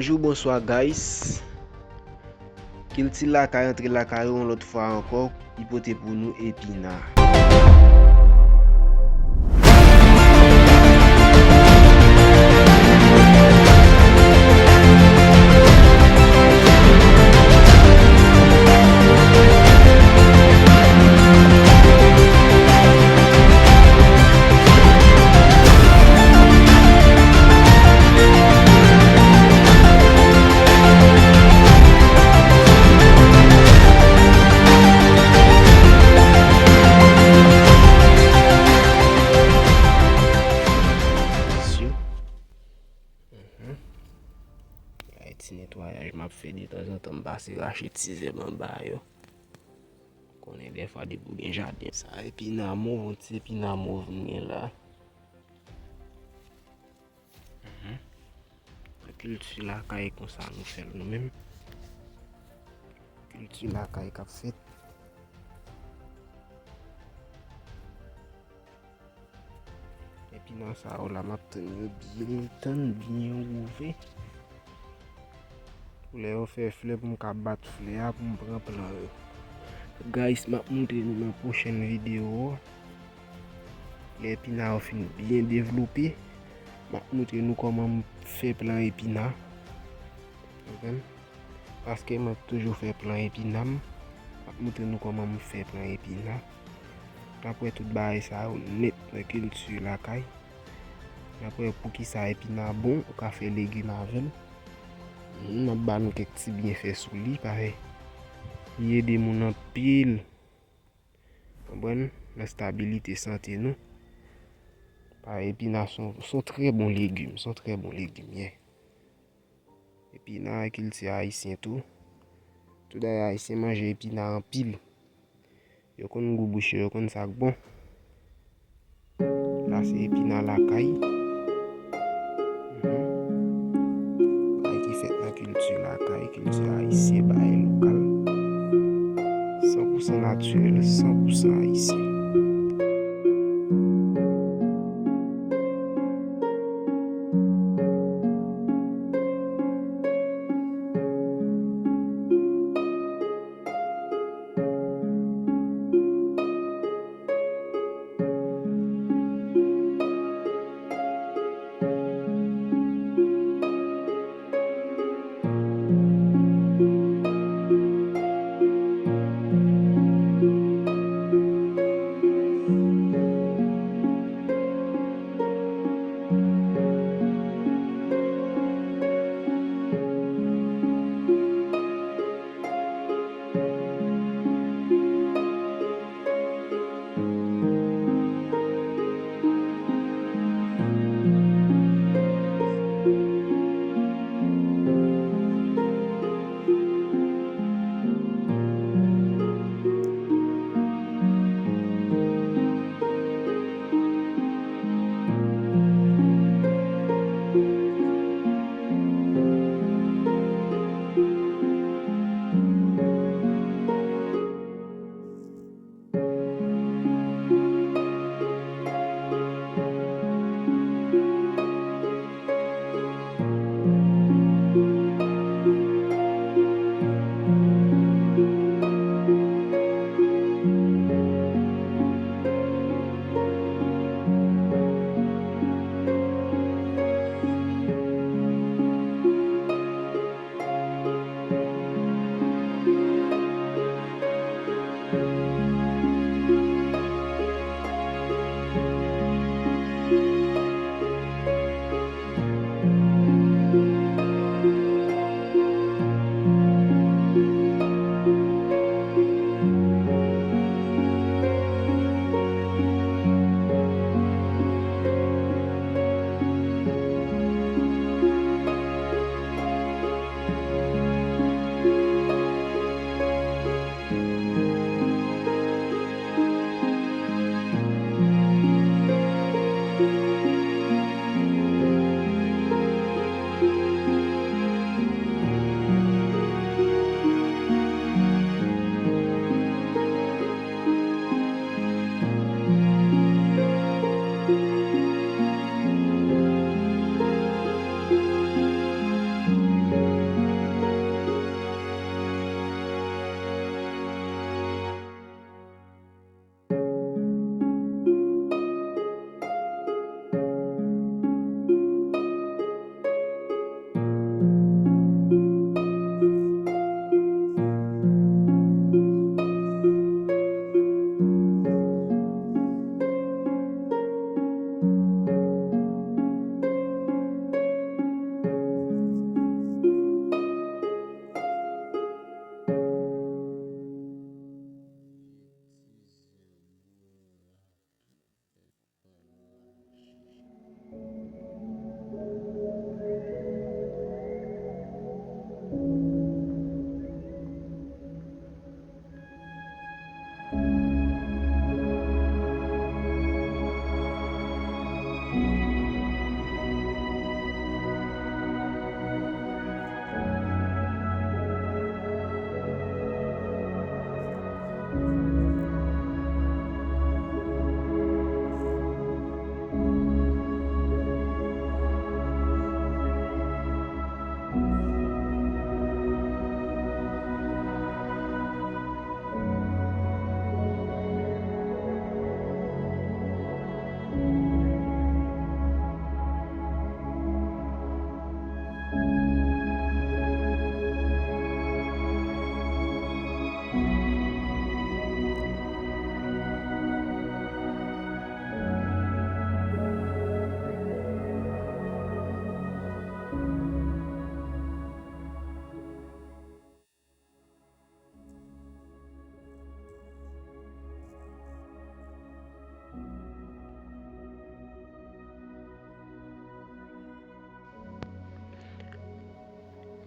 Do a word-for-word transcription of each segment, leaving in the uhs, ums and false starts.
Bonjou, bonswa, guys. Kilti Lakay antre lakay ou yon lòt fwa ankò, li pote pou nou epina. Ti netwayaj m ap fè detanzantan, m pase rache ti zèb anba yo. Konnen dèfwa depi w gen jaden. Sa epina mov, yon ti epina mov m gen la. Mhm. Kilti lakay konsa nou fè l nou menm. Kilti lakay k ap fèt. Epina sa yo la, m ap tann yo byen tann, byen wouve. Pou lè yo fè flè, pou m ka bat flè a, pou m pran plan yo. Guys, m ap montre nou nan pwochèn videyo a. Lè epina yo fin byen devlope, m ap montre nou kòman m fè plan epina. Konprann? Paske mwen toujou fè plan epina m. M ap montre nou kòman m fè plan epina. N ap wè tout bagay sa yo nèt nan kilti lakay. N ap wè poukisa epina bon, ou ka fè legim avè l. M ap ba nou kèk ti byenfè sou li, paske li ede moun anpil. Konprann? Nan stabilite sante nou. Paske epina se yon, se yon trè bon legim, se yon trè bon legim, yeah. Epina kilti ayisyen tou. Tout dayè ayisyen manje epina anpil. Yo konn gou bouch yo, yo konn sa k bon. Sa se epina lakay. Mhm. Bagay ki fèt nan kilti lakay, kilti ayisyen, bagay lokal. San pou san natirèl, san pou san ayisyen.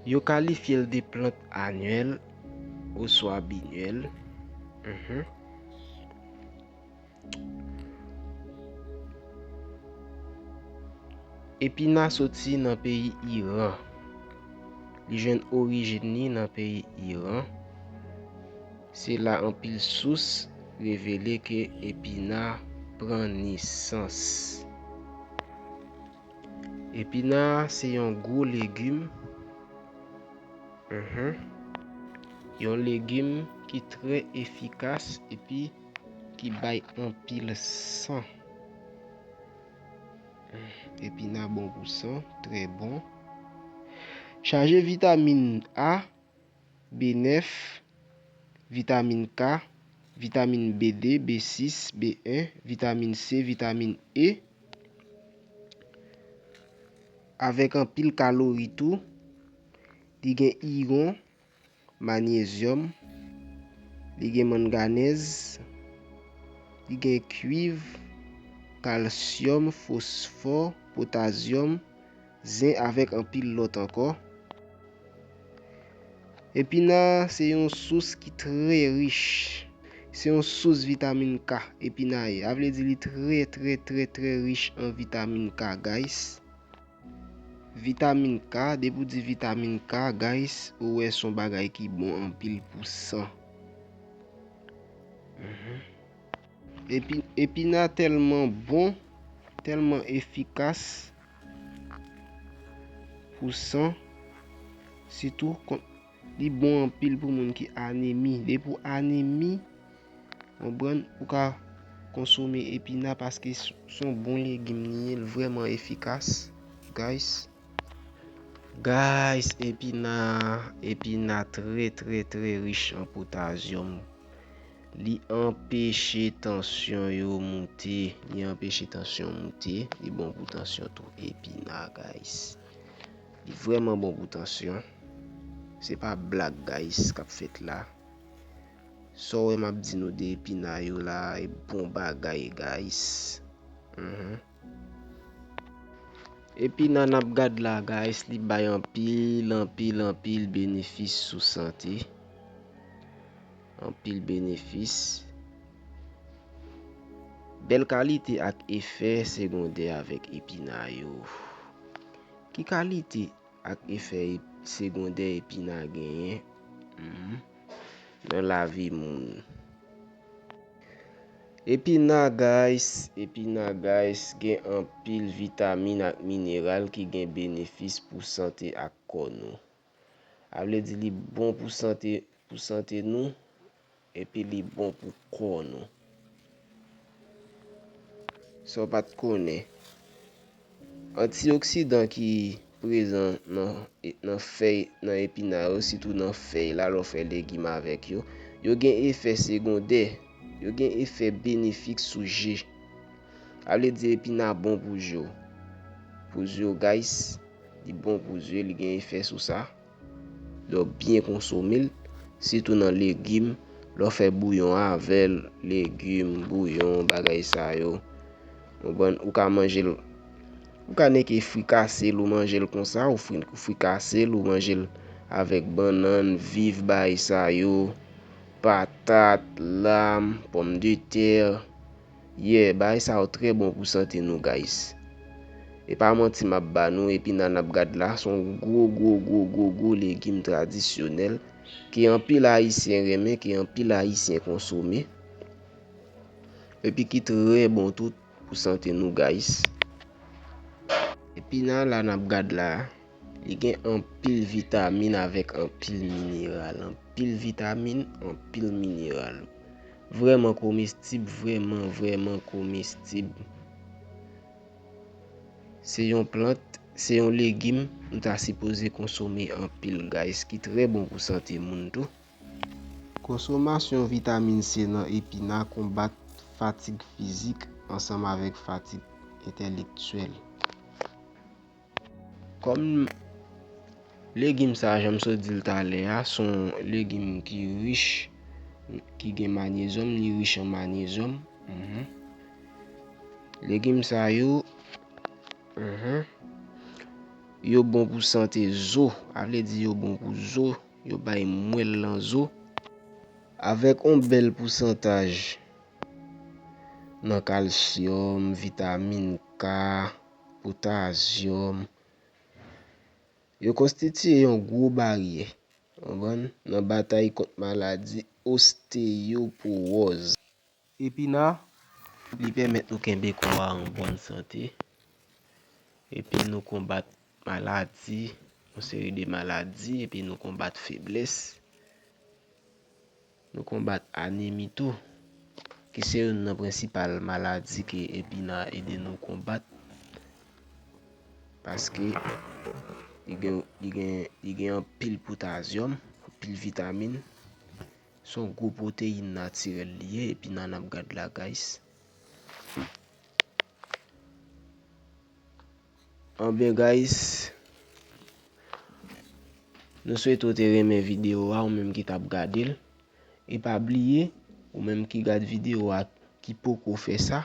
Yo kalifye l de plant anyèl oswa binyèl. Mhm. Epina soti nan peyi Iran. Li jwenn orijin li nan peyi Iran. Se la anpil sous revele ke epina pran nesans. Epina se yon gwo legim. Mhm. Yon legim ki trè efikas epi ki bay anpil san. Epina bon pou san, trè bon. Chaje vitamin A, B nèf, vitamin K, vitamin B de, B sis, B en, vitamin C, vitamin E, avèk anpil kalori tou. Li gen iyon, manyezyòm, li gen mannganèz, li gen kwiv, kalsyòm, fosfò, potazyòm, zen avèk anpil lòt ankò. Epina se yon sous ki trè rich. Se yon sous vitamin K, epina ye. A vle di li trè, trè, trè, trè rich an vitamin K, guys. Vitamin K, depi w di vitamin K, guys, ou wè se yon bagay ki bon anpil pou san. Mhm. Epi, epina tèlman bon, tèlman efikas pou san, sitou kont, li bon anpil pou moun ki anemi. Depi w anemi, konprann, ou ka konsome epina paske s-, s on bon legim li ye, l vrèman efikas, guys. Guys, epina, epina trè, trè, trè rich an potazyòm. Li anpeche tansyon yo moute, li anpeche tansyon moute, li bon pou tansyon tou, epina, guys. Li vrèman bon pou tansyon. Se pa blag, guys, k ap fèt la. Sa w wè m ap di nou de epina yo la, e bon bagay, guys. Mhm. Epina n ap gad la, guys, li bay anpil, anpil, anpil benefis sou sante. Anpil benefis. Bèl kalite ak efè segondè avèk epina yo. Ki kalite ak efè ep-, segondè epina genyen, mhm, nan lavi moun? Epina, guys, epina, guys, gen anpil vitamin ak mineral ki gen benefis pou sante ak kò nou. A vle di li bon pou sante, pou sante nou, epi li bon pou kò nou. Sa w pa t konnen. Antioksidan ki prezan nan, nan fèy, nan epina yo, sitou nan fèy la, lè w fè legim avèk yo, yo gen efè segondè, yo gen efè benefik sou je. A vle di epina bon pou je w. Pou je w, guys, li bon pou je, li gen efè sou sa. Lè w byen konsome l, sitou nan legim, lè w fè bouyon avè l, legim, bouyon, bagay sa yo. Konprann? Ou ka manje l, ou ka nèke frikase l, ou manje l konsa, ou fri-, frikase l, ou manje l avèk bannann, viv, bagay sa yo, patat, lam, pòmdetè. Yeah, bagay sa yo trè bon pou sante nou, guys. E pa manti m ap ba nou, epina n ap gad la, se yon gwo, gwo, gwo, gwo, gwo legim tradisyonèl ke anpil Ayisyen renmen, ke anpil Ayisyen konsome, epi ki trè bon tou pou sante nou, guys. Epina la n ap gad la, li gen anpil vitamin avèk anpil mineral. Anpil vitamin, anpil mineral. Vrèman komestib, vrèman, vrèman komestib. Se yon plant, se yon legim nou ta sipoze konsome anpil, guys, ki trè bon pou sante moun tou. Konsomasyon vitamin C nan epina konbat fatig fizik ansanm avèk fatig entèlektyèl. Kòm legim sa, jan m sot di l talè a, se yon legim ki rich, ki gen manyezyòm, li rich an manyezyòm. Mhm. Legim sa yo, mhm, Yo bon pou sante zo, a vle di yo bon pou zo, yo bay mwèl nan zo. Avèk yon bèl pousantaj nan kalsyòm, vitamin K, potazyòm, yo konstitiye yon gwo baryè, konprann, nan batay kont maladi osteyopowòz. Epina, li pèmèt nou kenbe kò a an bòn sante, epi nou konbat maladi, yon seri de maladi, epi nou konbat feblès, nou konbat anemi tou, ki se youn nan prensipal maladi ke epina ede nou konbat, paske li gen, li gen, li gen anpil potazyòm, anpil vitamin. Se yon gwo pwoteyin natirèl li ye, epina n ap gad la, guys. Anben, guys, nou swete w te renmen videyo a, ou menm ki t ap gade l. E pa bliye, ou menm ki gad videyo a ki poko fè sa,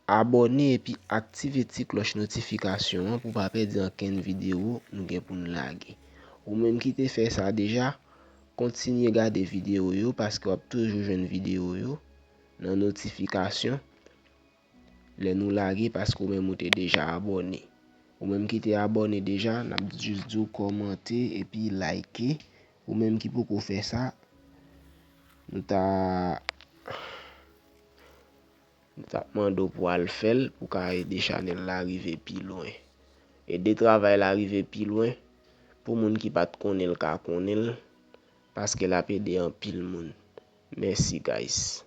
abòne epi aktive ti klòch notifikasyon an pou w pa pèdi ankenn videyo nou gen pou n lage. Ou menm ki te fè sa deja, kontinye gade videyo yo paske w ap toujou jwenn videyo yo nan notifikasyon lè nou lage, paske ou menm ou te deja abòne. Ou menm ki te abòne deja, n ap jis di w kòmante epi like. Ou menm ki poko fè sa, nou ta, nou t ap mande w pou w al fè l, pou w ka ede chanèl la rive pi lwen. Ede travay la rive pi lwen, pou moun ki pa t konnen l ka konnen l, paske l ap ede anpil moun. Mèsi, guys.